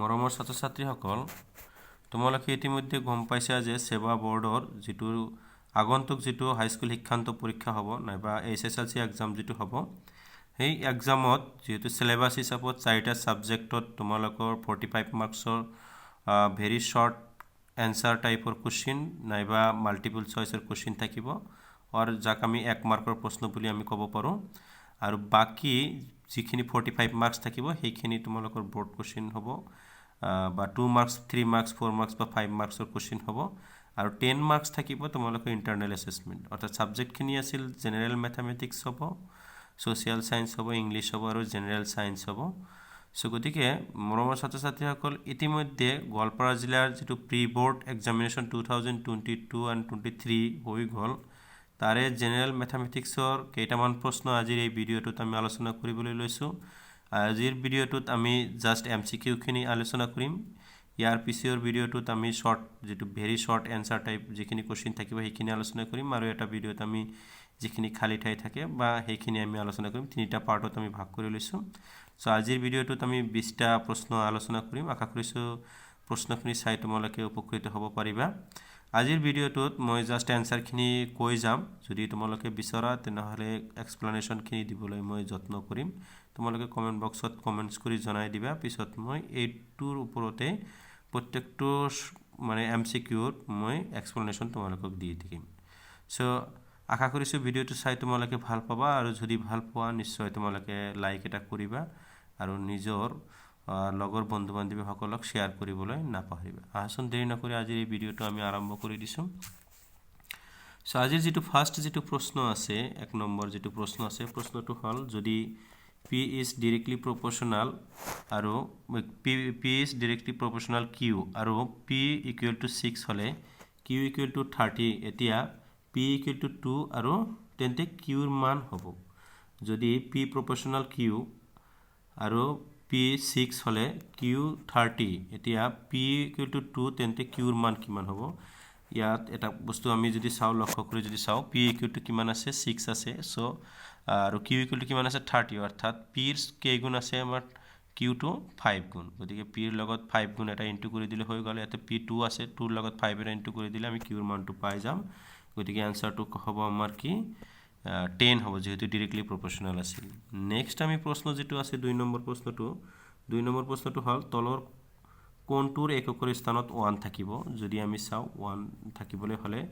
মৰমৰ ছাত্ৰ ছাত্ৰীসকল, তোমালোকে ইতিমধ্যে গম পাইছা যে ছেবা বৰ্ডৰ যিটো আগন্তুক যিটো হাইস্কুল শিক্ষান্ত পৰীক্ষা হ'ব নাইবা এইচএছএলচি এক্সাম যিটো হ'ব, সেই এক্সামত যিহেতু চিলেবাছ হিচাপত চাৰিটা ছাবজেক্টত তোমালোকৰ 45 মাৰ্কছৰ ভেৰি শ্বৰ্ট এনচাৰ টাইপৰ কুৱেশ্যন নাইবা মাল্টিপল চইচৰ কুৱেশ্যন থাকিব আৰু যাক আমি 1 মাৰ্কৰ প্ৰশ্ন বুলি আমি ক'ব পাৰোঁ। আৰু বাকী যিখিনি 45 মাৰ্কছ থাকিব, সেইখিনি তোমালোকৰ বৰ্ড কুৱেশ্যন হ'ব বা 2 মাৰ্কছ, 3 মাৰ্কছ, 4 মাৰ্কছ বা 5 মাৰ্কছৰ কুৱেশ্যন হ'ব আৰু 10 মাৰ্কছ থাকিব তোমালোকৰ ইণ্টাৰনেল এছেছমেণ্ট। অৰ্থাৎ ছাবজেক্টখিনি আছিল জেনেৰেল মেথামেটিক্স হ'ব, ছ'চিয়েল ছায়েন্স হ'ব, ইংলিছ হ'ব আৰু জেনেৰেল ছায়েন্স হ'ব। চ' গতিকে মৰমৰ ছাত্ৰ ছাত্ৰীসকল, ইতিমধ্যে গোৱালপাৰা জিলাৰ যিটো pre board examination 2022 and 23 হৈ গ'ল, তাৰে জেনেৰেল মেথামেটিক্সৰ কেইটামান প্ৰশ্ন আজিৰ এই ভিডিঅ'টোত আমি আলোচনা কৰিবলৈ লৈছোঁ। আজিৰ ভিডিঅ'টোত আমি জাষ্ট এমচিকিউখিনি আলোচনা কৰিম। ইয়াৰ পিছৰ ভিডিঅ'টোত আমি শ্বৰ্ট যিটো ভেৰি শ্বৰ্ট এনচাৰ টাইপ যিখিনি কুৱেশ্যন থাকিব, সেইখিনি আলোচনা কৰিম আৰু এটা ভিডিঅ'ত আমি যিখিনি খালী ঠাই থাকে বা সেইখিনি আমি আলোচনা কৰিম। তিনিটা পাৰ্টত আমি ভাগ কৰি লৈছোঁ। চ' আজিৰ ভিডিঅ'টোত আমি 20টা প্ৰশ্ন আলোচনা কৰিম। আশা কৰিছোঁ প্ৰশ্নখিনি চাই তোমালোকে উপকৃত হ'ব পাৰিবা। আজিৰ ভিডিঅ'টোত মই জাষ্ট এনচাৰখিনি কৈ যাম। যদি তোমালোকে বিচৰা, তেনেহ'লে এক্সপ্লেনেশ্যনখিনি দিবলৈ মই যত্ন কৰিম। তোমালোকে কমেণ্ট বক্সত কমেণ্টছ কৰি জনাই দিবা। পিছত মই এইটোৰ ওপৰতে প্ৰত্যেকটো মানে এমচিকিউৰ মই এক্সপ্লেনেশ্যন তোমালোকক দি থাকিম। চ' আশা কৰিছোঁ ভিডিঅ'টো চাই তোমালোকে ভাল পাবা আৰু যদি ভাল পোৱা, নিশ্চয় তোমালোকে লাইক এটা কৰিবা আৰু নিজৰ লগৰ বন্ধু বান্ধৱীসকলক শ্বেয়াৰ কৰিবলৈ নাপাহৰিবা। আহাচোন, দেৰি নকৰি আজিৰ এই ভিডিঅ'টো আমি আৰম্ভ কৰি দিছোঁ। চ' আজিৰ যিটো ফাৰ্ষ্ট যিটো প্ৰশ্ন আছে, 1 নম্বৰ যিটো প্ৰশ্ন আছে, প্ৰশ্নটো হ'ল যদি পি is directly proportional আৰু P is directly proportional Q আৰু পি ইকুৱেল টু 6 হ'লে কিউ ইকুৱেল টু 30, এতিয়া পি ইকুৱেল টু 2 আৰু তেন্তে কিউৰ মান হ'ব। যদি পি প্ৰপৰ্চনেল কিউ আৰু পি 6 হ'লে কিউ 30, এতিয়া পি ইকুৱেল টু 2, তেন্তে কিউৰ মান কিমান হ'ব? ইয়াত এটা বস্তু আমি যদি চাওঁ, লক্ষ্য কৰি যদি চাওঁ, পি ইকুৱেল টু কিমান আছে? 6 আছে। চ' আৰু কিউ ইকুৱেল টু কিমান আছে? 30। অৰ্থাৎ পিৰ কেইগুণ আছে আমাৰ কিউটো? 5 গুণ। গতিকে পিৰ লগত 5 গুণ এটা ইনটু কৰি দিলে হৈ গ'ল। ইয়াতে পি 2 আছে, 2ৰ লগত 5 এটা ইনটু কৰি দিলে আমি কিউৰ মানটো পাই যাম। গতিকে এনচাৰটো হ'ব আমাৰ কি? 10 হ'ব, যিহেতু ডিৰেক্টলি প্ৰপৰ্চনেল আছিল। নেক্সট আমি প্ৰশ্ন যিটো আছে, 2 নম্বৰ প্ৰশ্নটো। 2 নম্বৰ প্ৰশ্নটো হ'ল তলৰ কোনটোৰ এককৰ স্থানত 1 থাকিব? যদি আমি চাওঁ, 1 থাকিবলৈ হ'লে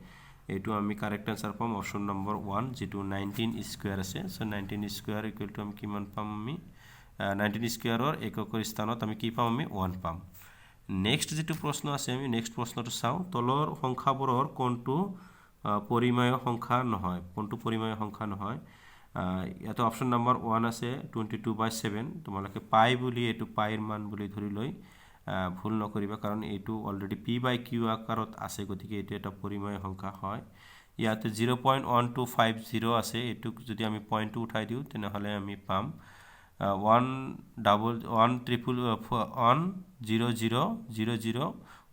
এইটো আমি কাৰেক্ট এনচাৰ পাম অপশ্যন নম্বৰ 1, যিটো 19 স্কুৱেৰ আছে। চ' 19 স্কুৱেৰ ইকুৱেল টু আমি কিমান পাম? আমি 19 স্কুৱেৰৰ এককৰ স্থানত আমি কি পাম? আমি 1 পাম। নেক্সট যিটো প্ৰশ্ন আছে, আমি নেক্সট প্ৰশ্নটো চাওঁ। তলৰ সংখ্যাবোৰৰ কোনটো পৰিমেয় সংখ্যা নহয়? কোনটো পৰিমেয় সংখ্যা নহয়? ইয়াতে অপশ্যন নম্বৰ 1 আছে 22/7। তোমালোকে পাই বুলি, এইটো পাইৰ মান বুলি ধৰি লৈ ভুল নকৰিবা, কাৰণ এইটো অলৰেডি পি বাই কিউ আকাৰত আছে। গতিকে এইটো এটা পৰিমেয় সংখ্যা হয়। ইয়াতে 0.1250 আছে। এইটোক যদি আমি পইণ্টটো উঠাই দিওঁ, তেনেহ'লে আমি পাম one double one triple one zero zero zero zero,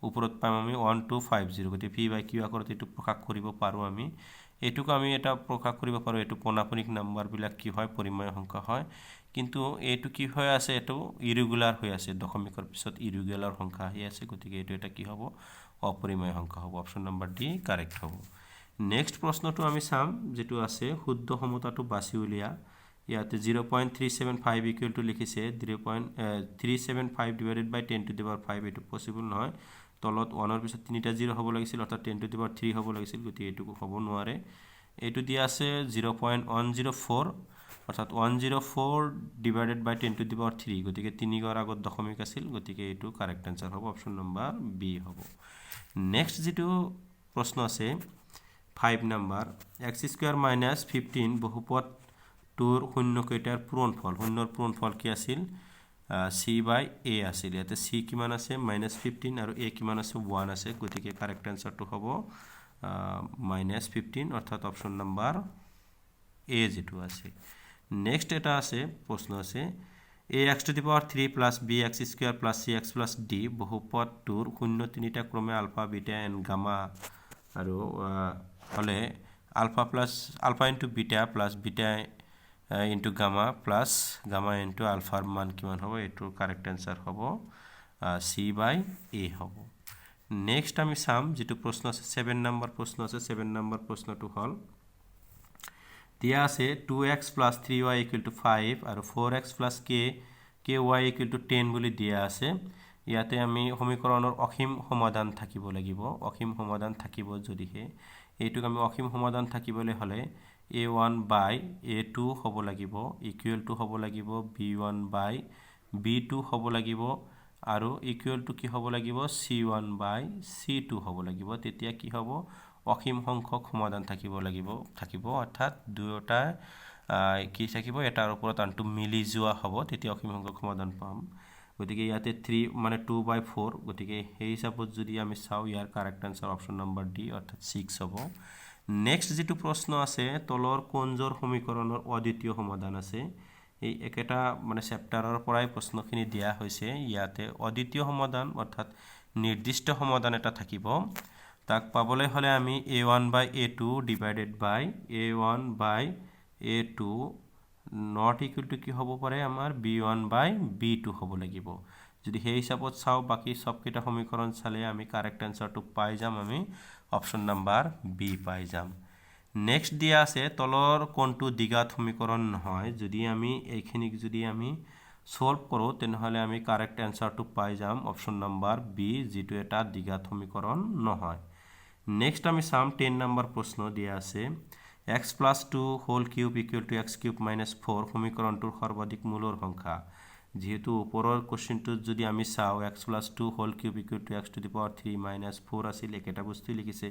ওপৰত পাম আমি 1250। গতিকে পি বাই কিউ আকাৰত এইটো প্ৰকাশ কৰিব পাৰোঁ আমি। এইটোক আমি এটা প্ৰকাশ কৰিব পাৰোঁ। এইটো পৌনঃপুনিক নাম্বাৰবিলাক কি হয়? পৰিমেয় সংখ্যা হয়। কিন্তু এইটো কি হৈ আছে? এইটো ইৰেগুলাৰ হৈ আছে। দশমিকৰ পিছত ইৰেগুলাৰ সংখ্যা আহি আছে। গতিকে এইটো এটা কি হ'ব? অপৰিমেয় সংখ্যা হ'ব। অপশ্যন নম্বৰ ডি কাৰেক্ট হ'ব। নেক্সট প্ৰশ্নটো আমি চাম যিটো আছে, শুদ্ধ সমতাটো বাছি উলিয়া। ইয়াতে 0.375 equal to লিখিছে 0.375 divided by 10 to the power 5। এইটো পচিবল নহয়। তলত ওৱানৰ পিছত তিনিটা জিৰ' হ'ব লাগিছিল, অৰ্থাৎ 10 to the power 3 হ'ব লাগিছিল। গতিকে এইটো হ'ব নোৱাৰে। এইটো দিয়া আছে 0.104, অৰ্থাৎ 104 divided by 10 to the power 3। গতিকে তিনি ঘৰ আগত দশমিক আছিল। গতিকে এইটো কাৰেক্ট এনচাৰ হ'ব, অপশ্যন নম্বৰ বি হ'ব। নেক্সট যিটো প্ৰশ্ন আছে, 5 number, x square minus 15 বহুপদটোৰ শূন্যকেইটাৰ পূৰণফল। শূন্যৰ পূৰণফল কি আছিল? চি বাই এ আছিল। ইয়াতে চি কিমান আছে? মাইনাছ 15। আৰু এ কিমান আছে? 1 আছে। গতিকে কাৰেক্ট এনচাৰটো হ'ব মাইনাছ 15, অৰ্থাৎ অপশ্যন নম্বৰ এ যিটো আছে। নেক্সট এটা আছে, প্ৰশ্ন আছে, a x to the power 3 plus b x square plus c x plus d বহুপদটোৰ শূন্য তিনিটা ক্ৰমে আলফা, বিটা এণ্ড গামা আৰু হ'লে alpha plus alpha into beta plus beta into gamma plus gamma into আলফাৰ মান কিমান হ'ব? এইটোৰ কাৰেক্ট এনচাৰ হ'ব চি বাই এ হ'ব। নেক্সট আমি চাম যিটো প্ৰশ্ন আছে, 7 নম্বৰ প্ৰশ্ন আছে। 7 নম্বৰ প্ৰশ্নটো হ'ল, দিয়া আছে 2x plus 3y equal to 5 আৰু 4x plus k y equal to 10 বুলি দিয়া আছে। ইয়াতে আমি সমীকৰণৰ অসীম সমাধান থাকিব লাগিব। অসীম সমাধান থাকিব যদিহে এইটোক আমি অসীম সমাধান থাকিবলৈ হ'লে a1 by a2 হ'ব লাগিব, ইকুৱেল টু হ'ব লাগিব b1 by b2 হ'ব লাগিব আৰু ইকুৱেল টু কি হ'ব লাগিব? c1 by c2 হ'ব লাগিব। তেতিয়া কি হ'ব? অসীম সংখ্যক সমাধান থাকিব লাগিব, থাকিব। অৰ্থাৎ দুয়োটা কি থাকিব? এটাৰ ওপৰত আনটো মিলি যোৱা হ'ব। তেতিয়া অসীম সংখ্যক সমাধান পাম। গতিকে ইয়াতে থ্ৰী মানে টু বাই ফ'ৰ। গতিকে সেই হিচাপত যদি আমি চাওঁ, ইয়াৰ correct answer option number D, অৰ্থাৎ 6 হ'ব। নেক্সট যিটো প্ৰশ্ন আছে, তলৰ কোনযোৰ সমীকৰণৰ অদ্বিতীয় সমাধান আছে? এই একেটা মানে চেপ্টাৰৰ পৰাই প্ৰশ্নখিনি দিয়া হৈছে। ইয়াতে অদ্বিতীয় সমাধান, অৰ্থাৎ নিৰ্দিষ্ট সমাধান এটা থাকিব। তাক পাবলৈ হ'লে আমি a1 by a2 divided by a1 by a2 not equal to কি হ'ব পাৰে আমাৰ? b1 by b2 হ'ব লাগিব। যদি সেই হিচাপত চাওঁ, বাকী চবকেইটা সমীকৰণ চালে আমি কাৰেক্ট এনচাৰটো পাই যাম। আমি অপশ্যন নাম্বাৰ বি পাই যাম। নেক্সট দিয়া আছে, তলৰ কোনটো দ্বিঘাত সমীকৰণ নহয়? যদি আমি এইখিনিক যদি আমি ছল্ভ কৰোঁ, তেনেহ'লে আমি কাৰেক্ট এনচাৰটো পাই যাম, অপশ্যন নাম্বাৰ বি, যিটো এটা দ্বিঘাত সমীকৰণ নহয়। নেক্সট আমি চাম 10 নম্বৰ প্ৰশ্ন। দিয়া আছে x plus 2 whole cube equal to x cube minus 4 সমীকৰণটোৰ সৰ্বাধিক মূলৰ সংখ্যা। যিহেতু ওপৰৰ কুৱেশ্যনটোত যদি আমি চাওঁ, x plus 2 whole cube equal to x to the power 3 minus 4 আছিল, একেটা বস্তুৱেই লিখিছে।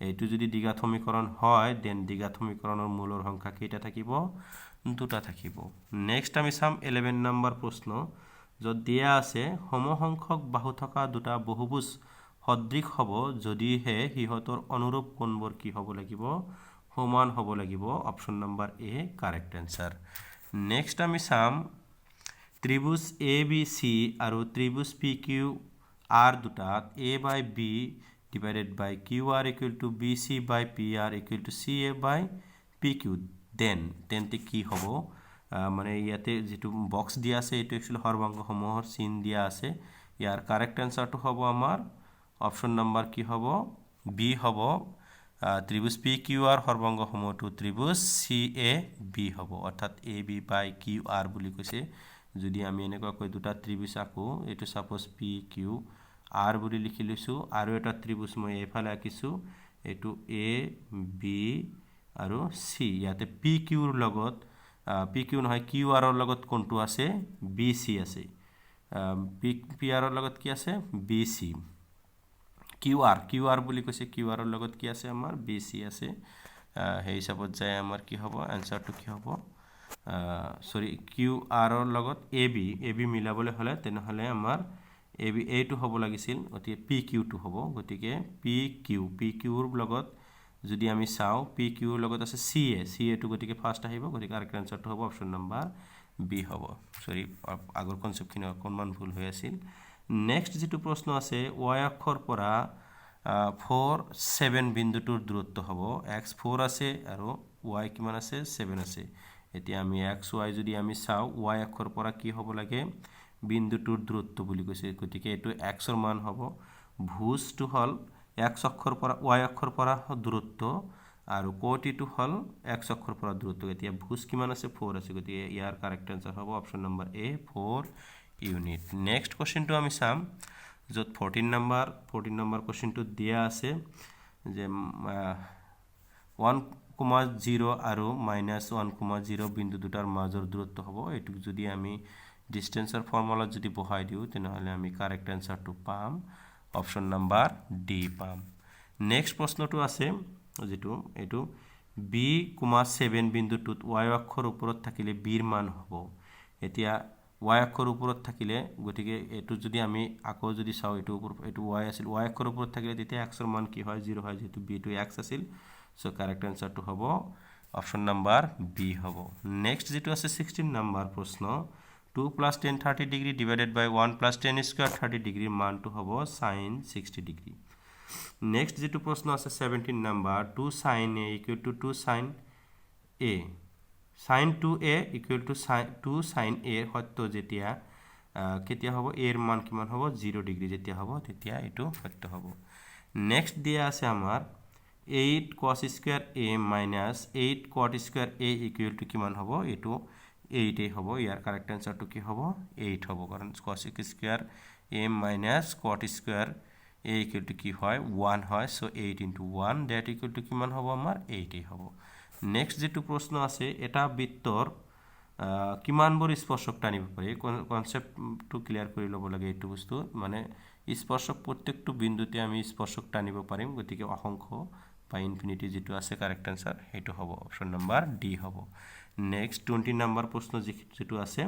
এইটো যদি দ্বিঘাত সমীকৰণ হয়, then দ্বিঘাত সমীকৰণৰ মূলৰ সংখ্যা কেইটা থাকিব? দুটা থাকিব। নেক্সট আমি চাম 11 নম্বৰ প্ৰশ্ন, য'ত দিয়া আছে সমসংখ্যক বাহু থকা দুটা বহুভুজ সদৃশ হ'ব যদিহে সিহঁতৰ অনুৰূপ কোণবোৰ কি হ'ব লাগিব? সমান হ'ব লাগিব। Option number A correct answer. Next আমি চাম ত্ৰিভুজ এ বি চি আৰু ত্ৰিভুজ পি কিউ আৰ দুটাত A by B divided by QR equal to BC by PR equal to CA by PQ, then তেন্তে কি হ'ব? মানে ইয়াতে যিটো বক্স দিয়া আছে, এইটো একচুৱেলি সৰ্বাংগসমূহৰ চিন দিয়া আছে। ইয়াৰ কাৰেক্ট এনচাৰটো হ'ব আমাৰ অপশ্যন নম্বৰ কি হ'ব? বি হ'ব। ত্ৰিভুজ P Q R সৰ্বাংগসমূহটো ত্ৰিভুজ C A B হ'ব, অৰ্থাৎ AB by QR বুলি কৈছে। যদি আমি এনেকুৱাকৈ দুটা ত্ৰিভুজ আঁকো, এইটো ছাপ'জ পি কিউ আৰ বুলি লিখি লৈছোঁ আৰু এটা ত্ৰিভুজ মই এইফালে আঁকিছোঁ, এইটো এ বি আৰু চি। ইয়াতে পি কিউৰ লগত, পি কিউ নহয়, কিউ আৰৰ লগত কোনটো আছে? বি চি আছে। পি আৰৰ লগত কি আছে? B C, QR, QR বুলি কৈছে। কিউ আৰৰ লগত কি আছে আমাৰ? বি চি আছে। সেই হিচাপত যায় আমাৰ কি হ'ব? এনচাৰটো কি হ'ব? চৰি, কিউ আৰৰ লগত এ বি, এ বি মিলাবলৈ হ'লে তেনেহ'লে আমাৰ এ বি এইটো হ'ব লাগিছিল। গতিকে পি কিউটো হ'ব। গতিকে পি কিউ, পি কিউৰ লগত যদি আমি চাওঁ, পি কিউৰ লগত আছে চি এ, চি এটো গতিকে ফাৰ্ষ্ট আহিব। গতিকে কাৰেক্ট এনচাৰটো হ'ব অপশ্যন নাম্বাৰ বি হ'ব। চৰি, আগৰ কনচেপ্টখিনি অকণমান ভুল হৈ আছিল। নেক্সট যিটো প্ৰশ্ন আছে, why অক্ষৰ পৰা 4 7 বিন্দুটোৰ দূৰত্ব হ'ব। এক্স 4 আছে আৰু why কিমান আছে? 7 আছে। এতিয়া আমি এক্স why যদি আমি চাওঁ, why অক্ষৰ পৰা কি হ'ব লাগে? বিন্দুটোৰ দূৰত্ব বুলি কৈছে। গতিকে এইটো এক্সৰ মান হ'ব। ভুজটো হ'ল এক্স অক্ষৰ পৰা why অক্ষৰ পৰা দূৰত্ব আৰু কোটিটো হ'ল এক্স অক্ষৰ পৰা দূৰত্ব। এতিয়া ভুজ কিমান আছে? 4 আছে। গতিকে ইয়াৰ কাৰেক্ট এনচাৰ হ'ব option number A, 4 unit. Next কুৱেশ্যনটো আমি চাম, য'ত 14 নম্বৰ কুৱেশ্যনটোত দিয়া আছে যে 1,0 আৰু -1,0 বিন্দু দুটাৰ মাজৰ দূৰত্ব হ'ব। এইটোক যদি আমি ডিষ্টেঞ্চৰ ফৰ্মুলাত যদি বহাই দিওঁ, তেনেহ'লে আমি কাৰেক্ট এনচাৰটো পাম, অপশ্যন নাম্বাৰ ডি পাম। নেক্সট প্ৰশ্নটো আছে যিটো, এইটো বি কোমা 7 বিন্দুটোত why অক্ষৰ ওপৰত থাকিলে বিৰ মান হ'ব। এতিয়া why অক্ষৰ ওপৰত থাকিলে, গতিকে এইটো যদি আমি আকৌ যদি চাওঁ, এইটো ওপৰত, এইটো why আছিল। Why অক্ষৰ ওপৰত থাকিলে তেতিয়া এক্সৰ মান কি হয়? 0 হয়, যিহেতু বিটো এক্স আছিল। চ' কাৰেক্ট এনচাৰটো হ'ব অপশ্যন নাম্বাৰ বি হ'ব। নেক্সট যিটো আছে, 16 নাম্বাৰ প্ৰশ্ন, 2 plus tan 30 degree divided by 1 plus tan square 30 ডিগ্ৰীৰ মানটো হ'ব চাইন 60 ডিগ্ৰী। নেক্সট যিটো প্ৰশ্ন আছে, 17 number, 2 sin A equal to 2 sin A, sin 2A equal to sin 2 sin A সত্য যেতিয়া কেতিয়া হ'ব? এৰ মান কিমান হ'ব? 0 ডিগ্ৰী যেতিয়া হ'ব, তেতিয়া এইটো সত্য হ'ব। নেক্সট দিয়া আছে আমাৰ 8 cos square A minus 8 cot square A equal to কিমান হ'ব? এইটো এইটেই হ'ব। ইয়াৰ কাৰেক্ট এনচাৰটো কি হ'ব? এইট হ'ব, কাৰণ cos square A minus cot square A equal to কি হয়? ওৱান হয়। So 8 into 1, that equal to কিমান হ'ব আমাৰ? এইটেই হ'ব। নেক্সট যিটো প্ৰশ্ন আছে, এটা বৃত্তৰ কিমানবোৰ স্পৰ্শক টানিব পাৰি? এই কনচেপ্টটো ক্লিয়াৰ কৰি ল'ব লাগে। এইটো বস্তু মানে স্পৰ্শক, প্ৰত্যেকটো বিন্দুতে আমি স্পৰ্শক টানিব পাৰিম। গতিকে অসংখ্য বা ইনফিনিটি যিটো আছে কাৰেক্ট এনচাৰ, সেইটো হ'ব অপশ্যন নম্বৰ ডি হ'ব। নেক্সট 20 নম্বৰ প্ৰশ্ন যিটো আছে,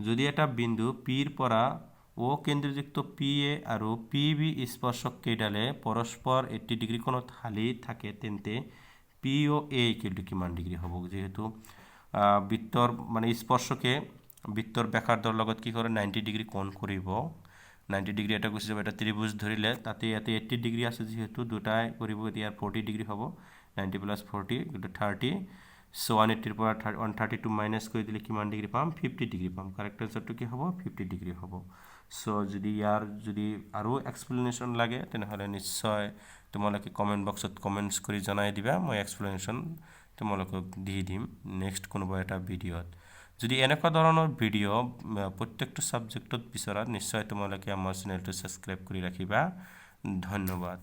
যদি এটা বিন্দু পিৰ পৰা অ' কেন্দ্ৰযুক্ত পি এ আৰু পি বি স্পৰ্শক কেইডালে পৰস্পৰ 80 ডিগ্ৰী কোণত হালি থাকে, তেন্তে P O A equal to কিমান ডিগ্ৰী হ'ব? যিহেতু বৃত্তৰ মানে স্পৰ্শকে বৃত্তৰ ব্যাসাৰ্ধৰ লগত কি কৰে? 90 ডিগ্ৰী কোণ কৰিব। 90 ডিগ্ৰী এটা গুচি যাব। এটা ত্ৰিভুজ ধৰিলে তাতে ইয়াতে 80 ডিগ্ৰী আছে যিহেতু, দুটাই কৰিব। ইয়াৰ 40 ডিগ্ৰী হ'ব। 90 প্লাছ 40 গতিকে 30। চ' 180ৰ পৰা 132 মাইনাছ কৰি দিলে কিমান ডিগ্ৰী পাম? 50 ডিগ্ৰী পাম। কাৰেক্ট এনচাৰটো কি হ'ব? 50 ডিগ্ৰী হ'ব। চ' যদি ইয়াৰ যদি আৰু এক্সপ্লেনেশ্যন লাগে, তেনেহ'লে নিশ্চয় তোমালোকে কমেণ্ট বক্সত কমেণ্টছ কৰি জনাই দিবা। মই এক্সপ্লেনেশ্যন তোমালোকক দি দিম নেক্সট কোনোবা এটা ভিডিঅ'ত। যদি এনেকুৱা ধৰণৰ ভিডিঅ' প্ৰত্যেকটো ছাবজেক্টত বিচৰা, নিশ্চয় তোমালোকে আমাৰ চেনেলটো ছাবস্ক্ৰাইব কৰি ৰাখিবা। ধন্যবাদ।